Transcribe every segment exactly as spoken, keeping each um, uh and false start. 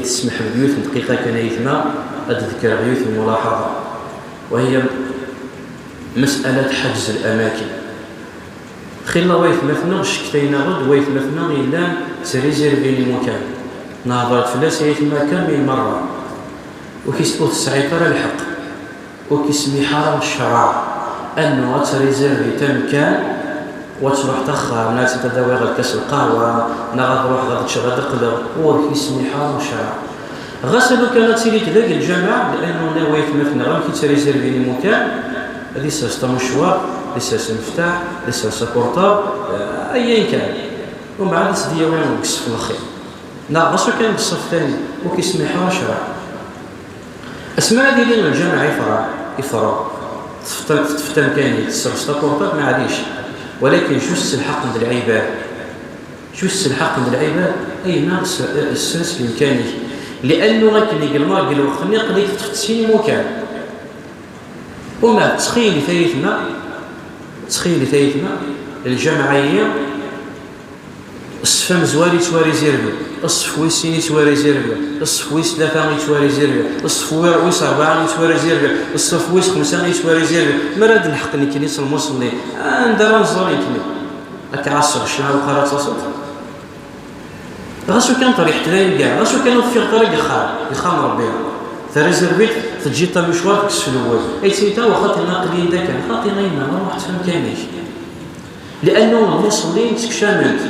Tesmeḥ-d yiwet n dqiqa kan, ayetma, ad d-ḍekkreɣ yiwet n lmulaḥaḍa, وهي مسألة حجز الأماكن. Xilla waytmaten-nneɣ ccektayen-aɣ-d waytmaten-nneɣ yellan ttrizirvin imukan. Nehḍer-d fell-as ayetma kamil merra. Ur k-is-, ur tesɛiḍ ara lḥeqq. Ur k-ismiḥ ara ccṛeɛ annu ad trizirviḍ amkan, u ad truḥeḍ axxam, neɣ ad tadawiḍ lkas lqahwa, neɣ ad ruḥeḍ ad ččeḍ ad d-qqleḍ, ur k-ismiḥ ara ccṛeɛ. Ɣas a lukan ad tiliḍ deg lǧameɛ, li'annu nniɣ waytmaten-nneɣ amek i ttrizirvin imukan, ad isers tamucwart, ad isers lmeftaḥ, ad isers aportab, eh, ayen kan. Umbeɛd ad s-d-yawi deg ṣṣef lxir. Neɣ ɣas ur kan deg ṣṣef tani, ur k-ismiḥ ara ccṛeɛ. Asmi ara d-yili lǧameɛ ifreɣ, ifreɣ, teṭṭef-, teṭṭef-d amkan-ik, tesserseḍ taportab, maɛlic. Walakin just s lḥeqq n lɛibad. Just s lḥeqq n lɛibad, ayna s-, ssers limkan-ik. Li'annu akken i yelmeɣ deg lweqt-nni, aql-ik teṭṭfeḍ sin imukan. Uma ttxil-it ayetma, ttxil-it ayetma, lǧameɛ-agi, ṣṣef amezwaru yettwarizirvi, ṣṣef wis sin yettwarizirvi, ṣṣef wis tlata yettwarizirvi, ṣṣef wi-, wis rebɛa yettwarizirvi, ṣṣef wis xemsa yettwarizirvi. Mi ara d-lḥeq nekkni s lmuṣelli, anda ara nẓer nekkni? Ad k-ɛasseɣ ccna uqar ad taseḍ? Ɣas ur kan ṭriḥt dayen kra, ɣas ur kan ur teffiɣeḍ ara deg ixxam, deg ixxam n Rebbi. Terrizirviḍ, teǧǧiḍ tamucwart deg sfelwel. Ay ttini ta, waxa aql-i da kan, xaṭi a yemma, ruḥ ṭṭef amkan-ik. Li'annu lmuṣellin ttekcamen-d.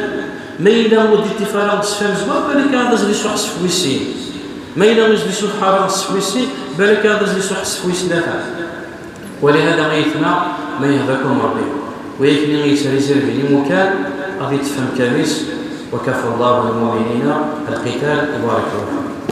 Ma yella ur d-iṭṭif ara ṣṣef amezwaru, balak ad as-d-isuḥ ṣṣef wis sin. Ma yella ur as-d-isuḥ ara ṣṣef wis sin, balak ad as-d-isuḥ ṣṣef wis tlata. Walihada ayetma, ma yehdakum Rebbi, wa akken i yettrizirvin imukan, ad iṭṭef amkan-is, وكفى الله المؤمنين القتال. وبارك الله فيكم.